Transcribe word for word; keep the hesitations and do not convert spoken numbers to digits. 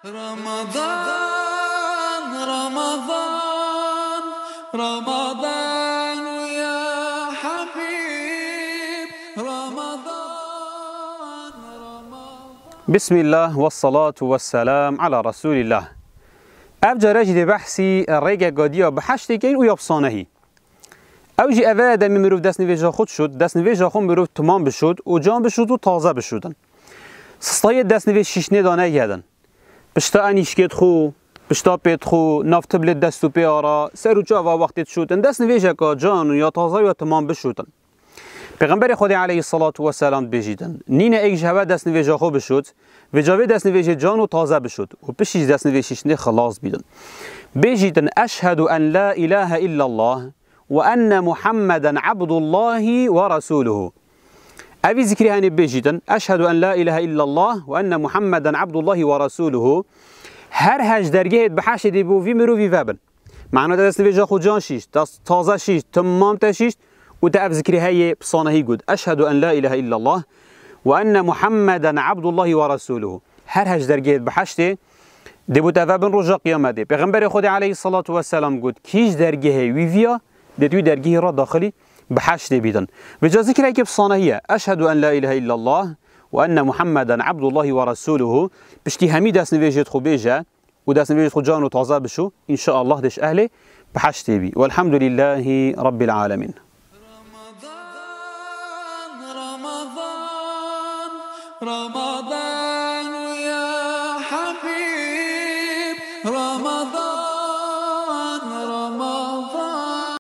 Ramadan, Ramadan, Ramadan ya Habib, Ramadan, Ramadan. Bismillah, ve salatu ve selam ala Resulillah. Ev care jî dê behsî rêgeka diya biheştê keyin û ya pisanehî. Ew jî eve demê mirov destnivêja xwe dişot, destnivêja xwe mirov timam bişot û can bişot û taze bişotin. Sistayê destnivêj şiştinê de neyedin. Pişta enîşkêt xwe, pişta pêt xwe, nav tiblê dest û pê ara, ser û çava wextê dişotin, destnivêjeka can û ya taze ya timam bişotin. Pêxemberê Xwedê aleyhissalatu vesselam dibêjîtin, nîne êk ji heve destnivêja xwe bişot, vêca vê destnivêjê can û taze bişot û piştî ji destnivêj şiştinê xilas bîtin. Bêjîtin, "Eşhedû en la ilahe illallah ve enne Muhammeden abdullahi ve resuluhu." Evî zikrî henê bêjîtin, "Eşhedû en la ilahe illallah ve enne Muhammeden abdullahi ve resuluhu." Her heşt dergehê di behştê dê bo vî mirovî vebin. Mena te destnivêja xwe can şîşt, dest taze şîşt, timam te şîşt û te ev zikrî heyê pisanehî got, "Eşhedû en la ilahe illallah ve enne Muhammeden abdullahi ve resuluhu." Her heşt dergehê di behştê dê bo te vebin roja qiyametê. Pêxemberê Xwedê aleyhissalatu vesselam got, "Kî ji dergehê wî viya, dê di wî dergehî re daxilî behştê bîtin." Vêca zikrekê pisanehî ye. "Eşhedû en la ilahe illallah ve enne Muhammeden abdullahi ve resuluhu." Piştî hemî destnivêjê xwe bêje û destnivêjê xwe can û taze bişo, înşaallah dê ji ehlê behştê bî. Welhamdulillahî Rabbil alemin. Ramadan, Ramadan, Ramadan.